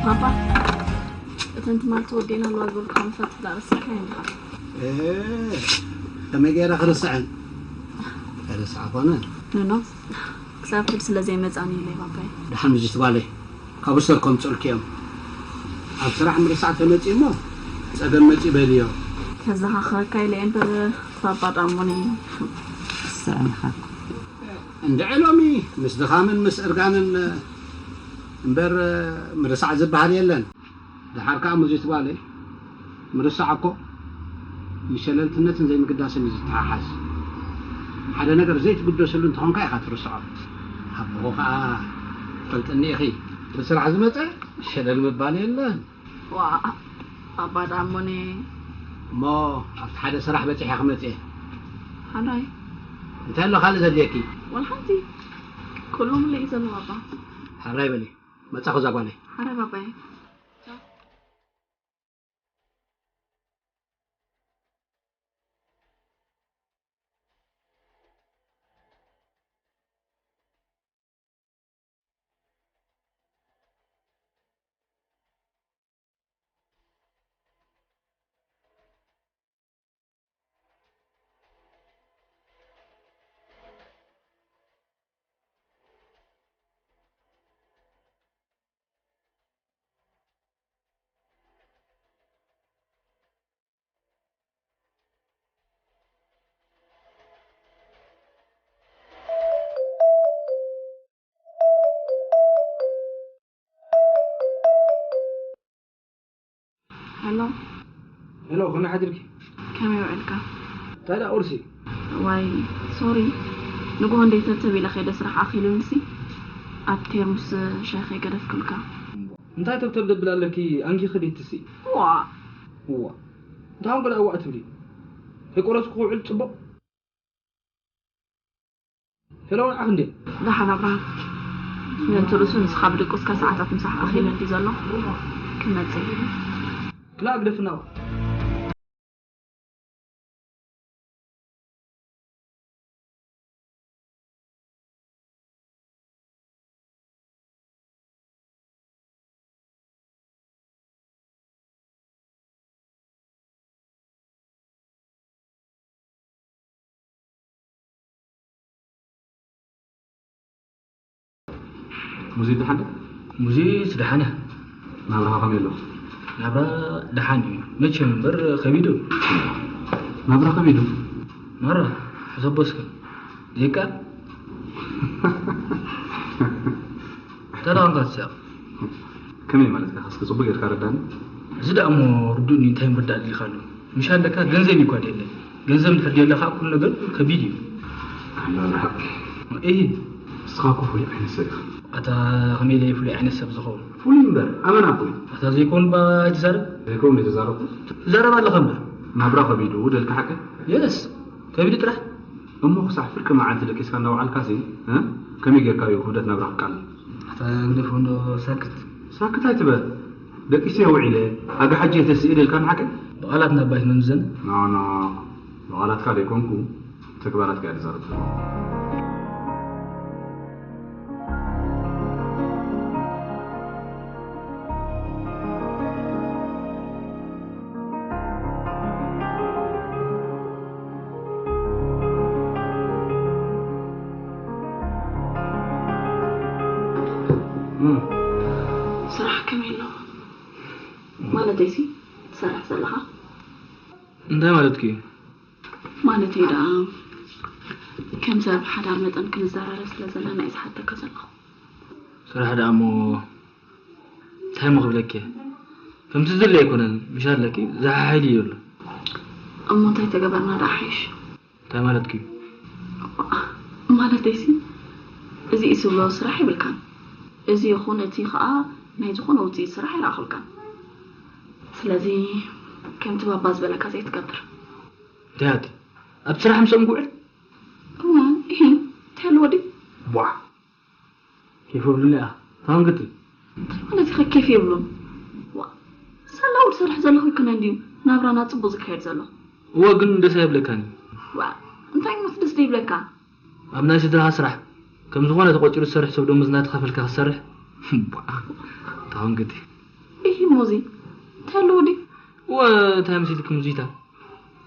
ባባ፣ እተን ትማል ተወዲኤን ኣለዋ ዝበልኩኻ መፈትሒ ዳኣ ረሲዕካየን ዲኻ? እ፣ ከመይ ገይረ ክርስዐን? ኣይርስዓ ኮነ። ኖኖ፣ ክሳብ ሕጂ ስለ ዘይመጻኒ ኢለ ባባይ። ደሓን ምዚ ትባለይ፣ ካብ ሪሰርኮም ጽልኪ እዮም። ኣብ ስራሕ ምርሳዕ ተመጺ እሞ ጸገም መጺ በልዮ። ከዘኻኽረካ ኢለ እየ እምበር ባባ ዳሞኒ። ስዕንኻ። እንድዒ ሎሚ ምስ ድኻምን ምስ እርጋንን እምበር ምርሳዕ ዝበሃል የለን። ደሓር ከኣ ሙዚት ጓለይ፣ ምርሳዕ እኮ ምስ ሸለልትነትን ዘይምግዳስን እዩ ዝተሓሓዝ። ሓደ ነገር ዘይትግደሰሉ እንተኾንካ ኢኻ ትርስዖ። ኣቦኹ ከኣ ትፈልጥኒ ኢኺ፣ ብስራሕ ዝመጸ ሸለል ምባል የለን። ዋ፣ ኣባ ዳሞኔ። እሞ ኣብቲ ሓደ ስራሕ በጺሐ ክመጽእ እየ። ሓራይ። እንታይ ኣሎ ካልእ ዘድልየኪ? ዋላ ሓንቲ። ኩሉ ምሉእ እዩ ዘሎ ኣባ። ሓራይ በሊ። መጻኹ እዛ ጓለይ። ሓራይ ባባይ። ሄሎ። ሄሎ፣ ከመይ ሓዲርኪ? ከመይ ውዕልካ? እንታይ ደኣ ቁርሲ? ዋይ፣ ሶሪ። ንግሆ እንዴት ተቢለ ከይደ ስራሕ ኣኺሉንሲ ኣብ ቴርሙስ ሻሂ ከይገደፍኩልካ። እንታይ ተብተብ ደብል ኣለኪ? ኣንጊ ክዲትሲ? ዋ። ዋ። እንታይ ኮንኩ ደኣ ዋእ ትብሊ? ከይቆረስኩ ክውዕል ጽቡቕ? ሄሎ፣ ንዓኽ እንዴ? ደሓን ኣብርሃም። ነቲ ርእሱ ንስኻ ብድቁስካ ሰዓታት ምሳሕ ኣኺሉ እንዲ ዘሎ ክመጽእ። ክላ ግደፍና። ሙዚት ደሓን ዶ? ሙዚት ደሓን እያ። ናብራኻ ከመይ ኣሎ? ናብራ ደሓን እዩ። መቸም እምበር ከቢዱ። ናብራ ከቢዱ? ናብራ፣ ሕሰቦ እስከ። ዘይከኣል? ተዳንካ ትስዕቕ። ከመይ ማለትካ? እስከ ጽቡቅ ጌርካ ረዳኒ። እዚ ደኣ እሞ ርዱእኒ፣ እንታይ ምርዳእ ደሊኻ ኣሎ? ምሽ ኣለካ ገንዘብ እዩ እኳ ደለ። ገንዘብ እንድሕር ደለኻ ኩሉ ነገር ከቢድ እዩ። ኣነ ኣብርሃ። እሂ። ንስኻ እኮ ፍሉይ ዓይነት ሰብ ኢኻ። ኣታ ከመይ ኢለ ፍሉይ ዓይነት ሰብ ዝኸውን? ፍሉይ እምበር፣ ኣመና ፍሉይ። ኣታ ዘይኮን ባ ኣይትዛረብ። ዘይኮን ዘይተዛረብኩ? ትዛረብ ኣለኻ እምበር። ናብራ ከቢዱ ደልካ ሓቂ? የስ፣ ከቢዱ ጥራሕ። እሞ ክሳዕ ፍርቂ መዓልቲ ደቂስካ እናወዓልካሲ፣ እ? ከመይ ጌርካ እዩ ክብደት ናብራ ክቃለል? ኣታ ግደፎ እንዶ ሳክት። ሳክት ኣይትበል። ደቂሰ ውዒለ፣ ኣጋ ሕጂ ተስኢል ኢልካ ንሓቂ? ብቓላት ናብ ባይት መምዘን። ኖ፣ ኖ። ብቓላትካ ዘይኮንኩ፣ ተግባራትካ እየ ዝዛረብ ዘለኹ። እም። ስራሕ ከመይ ኣሎ? ማለተይሲ፣ ትሰርሕ ዘለኻ? እንታይ ማለትኪ እዩ? ማለተይ ደኣ፣ ከም ሰብ ሓዳር መጠን ክንዘራረብ ስለ ዘለና እየ ዝሓተካ ዘለኹ። ስራሕ ደኣ እሞ፣ እንታይ እሞ ክብለኪ እየ? ከምቲ ዝድለ ኣይኮነን፣ ምሽ ኣለኪ፣ ዝሓሓይል እዩ ዘሎ። እሞ እንታይ ተገበርና ደኣ ሓይሽ? እንታይ ማለትኪ እዩ? ማለተይሲ፣ እዚ እዩ ዝብሎ ስራሕ የብልካን። እዚ ይኹን እቲ ኸኣ ናይ ዝኾነ ውጽኢት ስራሕ ኣይረኣኹልካን። ስለዚ፣ ከምቲ ባባ ዝበለካ ዘይትገብር። እንታይ ኣቲ? ኣብ ስራሕ ምስኦም ክውዕል? እዋ፣ እሂ፣ እንታይ ኣለዎ ድዩ? ቧዕ! ኬፍ የብሉን እያ። ታንግቲ። ማለት ኢኻ ኬፍ የብሉን። ዋ፣ ሳላ ውድ ሰርሕ ዘለኹ ይኮነ እንድዩ ናብራና ጽቡቕ ዝካየድ ዘሎ። እወ፣ ግን ደስ ኣይብለካን እዩ። ዋ፣ እንታይ ምስ ደስ ዘይብለካ? ኣብ ናይ ስድራኻ ስራሕ ከም ዝኾነ ተቆጺሩ ዝሰርሕ ሰብ ደሞዝ እናተኸፈልካ ክትሰርሕ? ቧዕ! ታንግቲ። ሙዚ እንታይ ኣለዎ ድዩ? እወ፣ እንታይ መሲልኪ ሙዚታ?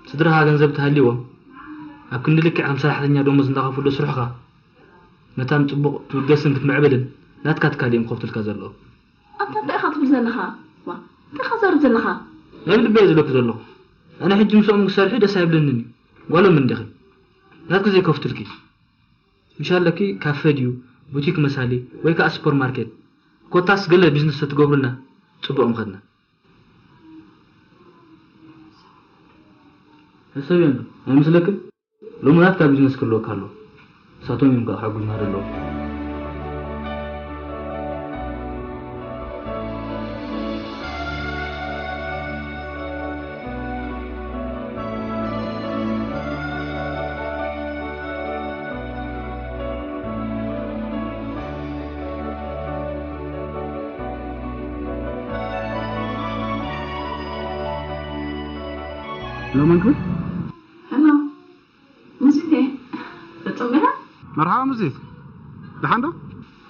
ስድራኻ ገንዘብ ተሃልይዎም፣ ኣብ ክንዲ ልክዕ ከም ሰራሕተኛ ደሞዝ እንዳኸፍሉ ስርሕኻ፣ ነታን ጽቡቕ ትብገስን ክትምዕብልን ናትካ ትካል እዮም ክኸፍቱልካ ዘለዎም። ኣንታ እንታይ ኢኻ ትብል ዘለኻ? ዋ፣ እንታይ ኢኻ ትዛረብ ዘለኻ? ናይ ልበይ ዝብለኪ ዘለኹ። ኣነ ሕጂ ምስኦም ክሰርሒ ደስ ኣይብለንን እዩ። ጓሎም እንዲኺ። ናትኪ ዘይከፍቱልኪ። ምሽ ኣለኪ ካፈ ድዩ፣ ቡቲክ መሳሊ፣ ወይ ከኣ ሱፐርማርኬት። ኮታስ ገለ ቢዝነስ ተትገብሩልና ጽቡቕ ምኸድና። ሕሰብዮ እንዶ፣ ኣይመስለክን? ሎሚ ናትካ ቢዝነስ ክህልወካ ኣለዎ። ንሳቶም እዮም ከኣ ክሕግዙና ዘለዎም። ሄሎ፣ መን ክብል? ሄሎ፣ ሙዚት እየ። ፍጹም ዲኻ? መርሓባ ሙዚት፣ ደሓን ዶ?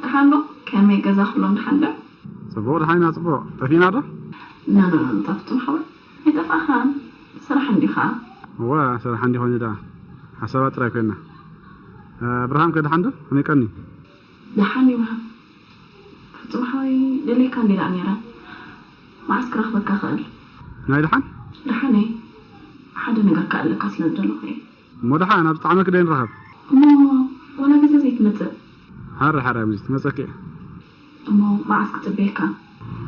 ደሓን ዶ? ከመይ ገዛ ኩሎም ደሓን ዶ? ጽቡቕ፣ ደሓን ኢና፣ ጽቡቕ። ጠፊእና ዶ? ኖ፣ ኖ፣ ኖ፣ ፍጹም ሓወይ። ኣይጠፋእኻን። ስራሕ እንዲኻ? እወ፣ ስራሕ እንዲ ኮይኑ ደኣ። ሓሳባት ጥራይ ኮይና። እ፣ ኣብርሃም ከ ደሓን ዶ? ከመይ ቀኒ? ደሓን ይብሃል። ፍጹም ሓወይ፣ ደልየካ እንዲ ደኣ ነይረ። መዓስ ክረኽበካ እኽእል? ናይ ደሓን? ደሓን እየ። ሓደ ነገር ክኣለካ ስለ ዝደለኹ እየ። እሞ ደሓን ኣብ ዝጠዓመኪ ደይ ንራኸብ? እሞ ዋላ ግዜ ዘይትመጽእ? ሓራይ ሓራይ ኣብዚ ትመጸኪ እየ። እሞ መዓስ ክጽበየካ?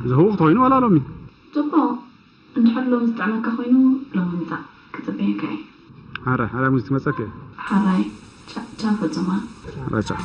ዝህውኽ ተኾይኑ ዋላ ሎሚ? ጽቡቕ። እንድሕር ሎሚ ዝጥዕመካ ኮይኑ ሎሚ ምጻእ ክጽበየካ እየ። ሓራይ ሓራይ ኣብዚ ትመጸኪ እየ። ሓራይ ቻ-፣ ቻው ፈጹማ። ሓራይ ቻው።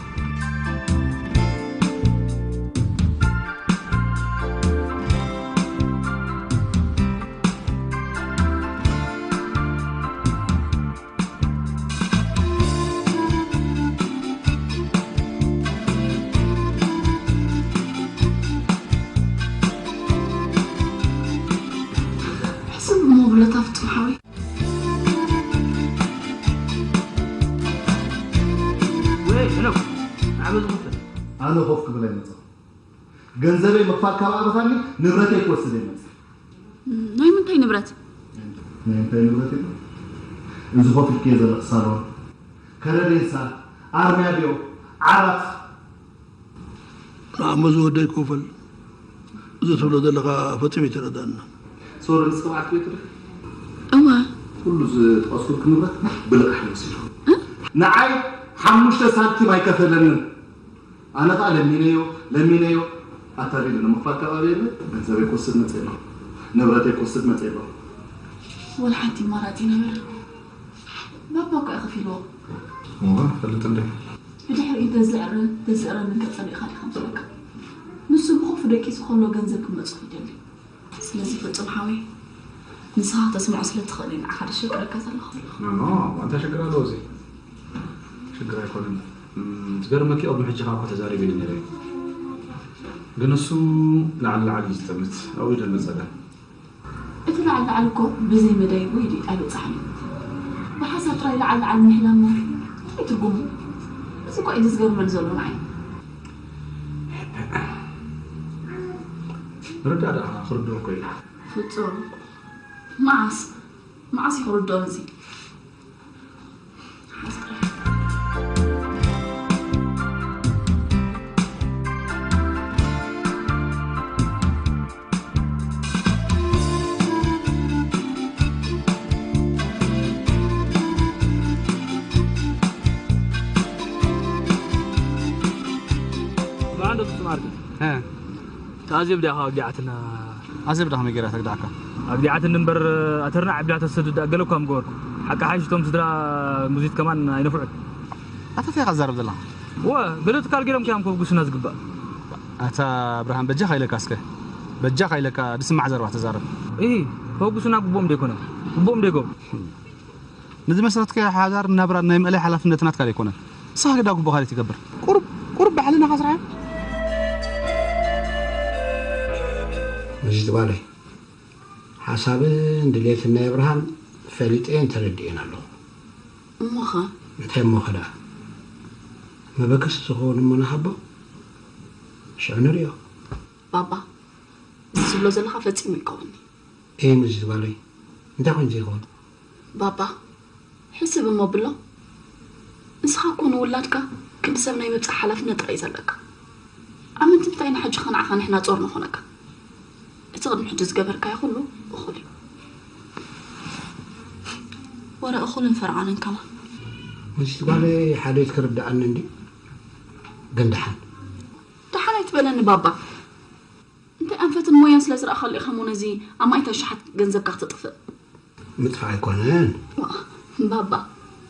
ሕስብ እሞ ብለታ ፍጹም ሓወይ። ወይ ሄኖክ፣ ንዓበ ዝኸፍል። ኣነ ኮፍ ክብል ኣይመጽእኹ። ገንዘበይ ምኽፋል ካብ ኣበኻኒ ንብረተይ ክወስድ እየ መጽእ። ናይ ምንታይ ንብረት? ናይ ምንታይ ንብረት የለን። እዚ ኮፍ ኢልክዮ ዘለኺ ሳሎን፣ ከረዴንሳ፣ ኣርማድዮ፣ ዓራት። ንዓሞ ዝወደይ ኮፈል፣ እዚ ትብሎ ዘለኻ ፈጺሙ ኣይተረዳእና። ሶሪ፣ ንስኺ በዓልቲ ቤት ዶ? እወ። ኩሉ ዝጠቐስኩልኪ ንብረት ብልቓሕ እዩ ወሲዱ። እ? ንዓይ ሓሙሽተ ሳንቲም ኣይከፈለንን። ኣነ ኸኣ ለሚነዮ፣ ለሚነዮ፣ ኣታሊሉ ንምኽፋል ከባቢ የለ፣ ገንዘበይ ክወስድ መጽእ ኣሎ። ንብረተይ ክወስድ መጽእ ኣሎ። ወላ ሓንቲ ኣማራጺ ነበረ። ባባ እኮ እዩ ከፊልዎ። እወ፣ ፈልጥ እንዴ? ብድሕሪኡ ተዝዕረ-፣ ተዝእረኒ ከጸሊእካ ዲኻ መስለካ? ንሱ ብኸፉ ደቂሱ ከሎ ገንዘብ ክመጽእ ይደሊ። ስለዚ ፍጹም ሓወይ፣ ንስኻ ከተስምዖ ስለ ትኽእል እየ ንዓኻ ደሸግረካ ዘለኹ። ኖ፣ ኖ፣ እንታይ ሽግር ኣለዎ እዚ? ሽግር ኣይኮነን። እም፣ ዝገርመኪ ቅድሚ ሕጂ ከኣ እኮ ተዛሪበ ነይረ። ግን እሱ ላዕሊ ላዕሊ እዩ ዝጠምት። ኣብኡ ይደሊ ጸገም። እቲ ላዕሊ ላዕሊ እኮ ብዘይ መደይ ወይ ድዩ ኣይበጽሓን እዩ። ብሓሳብ ጥራይ ላዕሊ ላዕሊ ምሕላምና እንታይ ትርጉሙ? እዚ እኮ እዩ ዝገርመኒ ዘሎ ንዓይ። ርዳእ ደኣ ክርድኦ እኮ እዩ። ፍጹም፣ መዓስ? መዓስ እዩ ክርድኦ እዚ? ሓሳብ ጥራይ። ብዓንዶ ፍጹም ዓርኪ። ሀ። ተኣዜብ ዲኻ ኣግዲዓትና? ኣዜብ ዳ ከመይ ገይራ ተግድዓካ? ኣግዲዓትኒ እምበር፣ ኣተርና ዓቢላ ተሰድድ ገለ እኳ ምገበርኩ። ሓቂ ሓይሽ እቶም ስድራ ሙዚት ከማን ኣይነፍዑን። ኣታ እንታይ ኢኻ ትዛረብ ዘለኻ? እወ፣ ገለ ትካል ገይሮም ከያም ከብጉሱና ዝግባእ። ኣታ ኣብርሃም፣ በጃኻ ኢለካ እስከ። በጃኻ ኢለካ፣ ዝስማዕ ዘረባ ተዛረብ። እሂ፣ ከብጉሱና ግቡኦም ዶ ኣይኮነን? ግቡኦም ዶ ይገብሩ? ንዝመስረትካዮ ሓዳር ናብራ ናይ ምእላይ ሓላፍነት ናትካ ዶ ኣይኮነን? ንስኻ ግዳ ግቡእካ ዶ ትገብር? ቁሩብ፣ ቁሩብ ባዕልናኻ ስራሕ። ሙዚት ጓለይ፣ ሓሳብን ድሌትን ናይ ኣብርሃም ፈሊጠን ተረዲኤን ኣለኹ። እሞኸ? እንታይ እሞኸ ደኣ? መበገሲ ዝኸውን እሞ ንሃቦ፣ ሽዑ ንርእዮ። ባባ፣ እዚ ዝብሎ ዘለኻ ፈጺሙ ይከውኒ። እይ፣ ሙዚት ጓለይ፣ እንታይ ኮይኑ ዘይኸውን? ባባ፣ ሕስብ እሞ ብሎ። ንስኻ እኮ ንውላድካ ክንዲ ሰብ ናይ ምብጻሕ ሓላፍነት ጥራይ እዩ ዘለካ። ኣመንቲ እንታይ ንሓጅኻ ንዓኻ ንሕና ጾር ንኾነካ። እቲ ቅድሚ ሕጂ ዝገበርካዮ ኩሉ እኹል እዩ። ወረ እኹልን ፈርዓንን ከማ። ሙዚት ጓለይ፣ ሓደት ክርድኣኒ እንዲ ግን ደሓን። ደሓን ኣይትበለኒ ባባ። እንታይ ኣንፈትን ሞያን ስለ ዝረኣኻሉ ኢኻ እሞ ነዚ ኣማኢት ኣሽሓት ገንዘብካ ክተጥፍእ? ምጥፋእ ኣይኮነን። ዋ፣ ባባ፣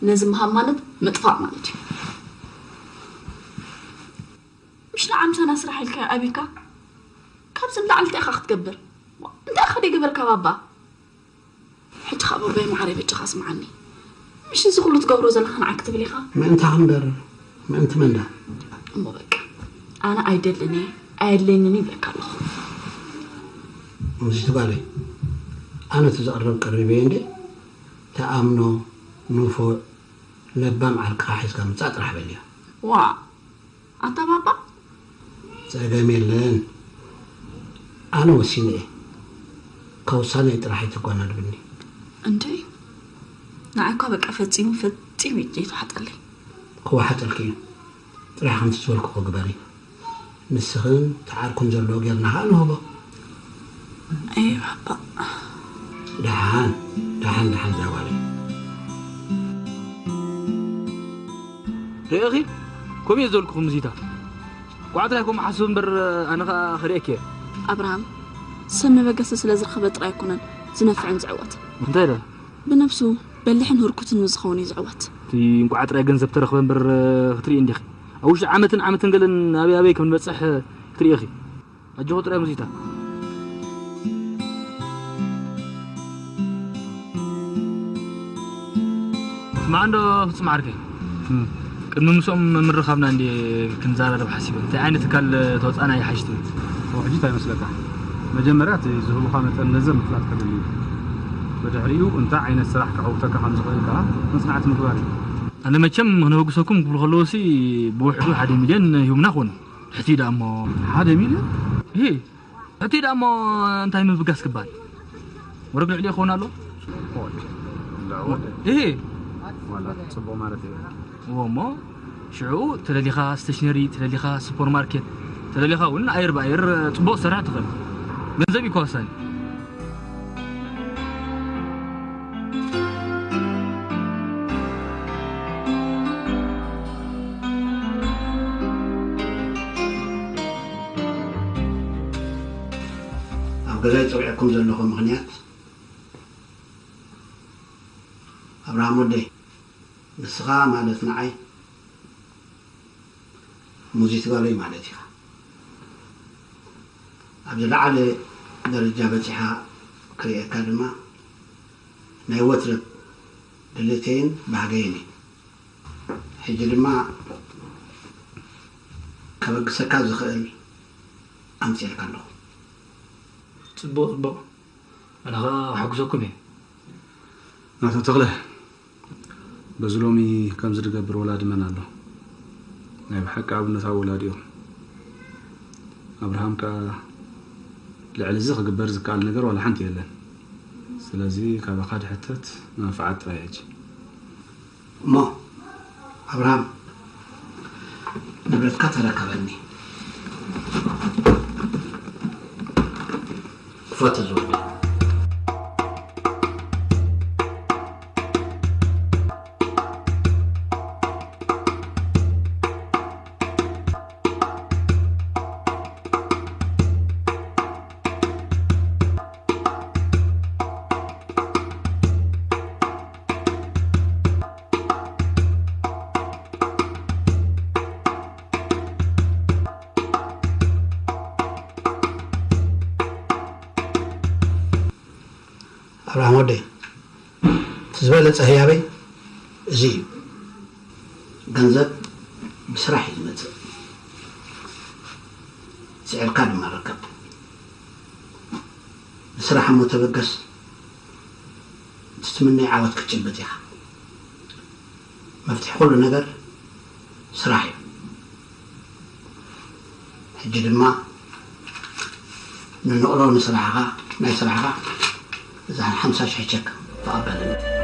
ነዚ ምሃብ ማለት ምጥፋእ ማለት እዩ። ምሽ ንዓምሳና ስራሕ ኢልካ ኣቢካ ካብዚ ንላዕሊ እንታይ ኢኻ ክትገብር? ዋ፣ እንታይ ኢኻ ደይገበርካ ባባ? ሕጂ ኸኣ ባባይ መዓረይ በጃኻ ስምዓኒ። ምሽ እዚ ኩሉ ትገብሮ ዘለኻ ንዓይ ክትብል ኢኻ? ምእንታኺ እምበር ምእንቲ መን ደኣ? እሞ በቃ ኣነ ኣይደልን እየ ኣየድልየንን እየ ይብለካ ኣለኹ። ሙዚት ጓለይ፣ ኣነ እቲ ዘቕርብ ቀሪበ እየ እንዴ። ተኣምኖ፣ ንፉዕ፣ ለባም ዓርክኻ ሒዝካ ምጻእ ጥራሕ በልዮ። ዋእ ኣታ ባባ። ጸገም የለን፣ ኣነ ወሲነ እየ። ካብ ውሳነይ ጥራሕ ኣይተጓናድብኒ። እንዴ ንዓይ እኳ በቃ ፈጺሙ ፈጺሙ እዩ ዘይተዋሕጠለይ። ክወሓጠልኪ እዩ። ጥራሕ ከምቲ ዝበልኩኺ ግበሪ። ንስኽን እቲ ዓርኩን ዘለዎ ጌርና ኸኣ ንህቦ። ኣየ ባባ። ደሓን ደሓን ደሓን እዛ ጓለይ። ርእኺ ከምኡ እየ ዘልኩኹ ሙዚታ። ቋዕ ጥራይ ከምኡ ሓስብ እምበር ኣነ ኸኣ ክርእየኪ እየ። ኣብርሃም ሰብ መበገሲ ስለ ዝረኸበ ጥራይ ኣይኮነን ዝነፍዕን ዝዕወትን። እንታይ ኢለ? ብነብሱ በሊሕን ህርኩትን ምስ ዝኸውን እዩ ዝዕወት። እቲ እንቋዕ ጥራይ ገንዘብ ተረኽበ እምበር ክትርኢ እንዲኺ። ኣብ ውሽጢ ዓመትን ዓመትን ገለን ኣበይ ኣበይ ከም ንበጽሕ ክትርኢ ኢኺ። ኣጆኺ ጥራይ ሙዚታ። ስማዕ እንዶ ፍጹም ዓርከይ፣ ቅድሚ ምስኦም ምርኻብና እንድየ ክንዘራረብ ሓሲበ። እንታይ ዓይነት ትካል ተወጻእና ይሓይሽ ትብል? ሕጂ እንታይ ይመስለካ? መጀመርያ እቲ ዝህቡኻ መጠን ገንዘብ ምፍላጥ ከድሊ እዩ። ብድሕሪኡ እንታይ ዓይነት ስራሕ ከዕውተካ ከም ዝኽእል ከኣ መጽናዕቲ ምግባር እዩ። ኣነ መቸም ክነበግሰኩም ክብሉ ከለዉሲ ብውሕዱ ሓደ ሚልዮን ይህቡና ክኾኑ። ትሕቲ ደኣ እሞ። ሓደ ሚልዮን? እሂ። እቲ ደኣ እሞ እንታይ ምብጋስ ክበሃል? ወረግ ልዕሊ ይኸውን ኣሎ? እሂ። ዋላ ጽቡቕ ማለት እዩ። እዎ እሞ ሽዑ ተደሊኻ ስቴሽነሪ፣ ተደሊኻ ሱፐርማርኬት፣ ተደሊኻ እውን ኣየር ብኣየር ጽቡቕ ትሰርሕ ትኽእል። ገንዘብ እዩ እኳ ወሳኒ። ኣብ ገዛይ ጸዊዐኩም ዘለኹ ምኽንያት ኣብርሃም ወደይ፣ ንስኻ ማለት ንዓይ ሙዚት ጓለይ ማለት ኢኻ። ኣብ ዝለዓለ ደረጃ በጺሓ ክርእየካ ድማ ናይ ወትረ ድሌተይን ባህገይን እዩ። ሕጂ ድማ ከበግሰካ ዝኽእል ኣምጺኤልካ ኣለኹ። ጽቡቕ ጽቡቕ፣ ኣነ ኸኣ ከሐጉሰኩም እየ። ኣቶ ተኽለ፣ በዚ ሎሚ ከምዚ ዝገብር ወላዲ መን ኣሎ? ናይ ብሓቂ ኣብነታዊ ወላዲ ኢኹም። ኣብርሃም ከኣ ልዕሊ እዚ ክግበር ዝከኣል ነገር ዋላ ሓንቲ የለን። ስለዚ ካባኻ ድሕተት ንመንፍዓት ጥራይ ሕጂ። እሞ ኣብርሃም ንብረትካ ተረከበኒ። ክፈቶ ዝወደ ኣብርሃም ወደይ፣ እቲ ዝበለጸ ህያበይ እዚ እዩ። ገንዘብ ብስራሕ እዩ ዝመጽእ፣ ስዒርካ ድማ ርከብ። ንስራሕ እሞ ተበገስ፣ እቲ ትምነይ ዓወት ክትጭብጥ ኢኻ። መፍትሒ ኩሉ ነገር ስራሕ እዩ። ሕጂ ድማ ንነቕሎ ንስራሕኻ ናይ ስራሕኻ እዛ ሓምሳ ሽሕ ቸክ ተቐበለኒ።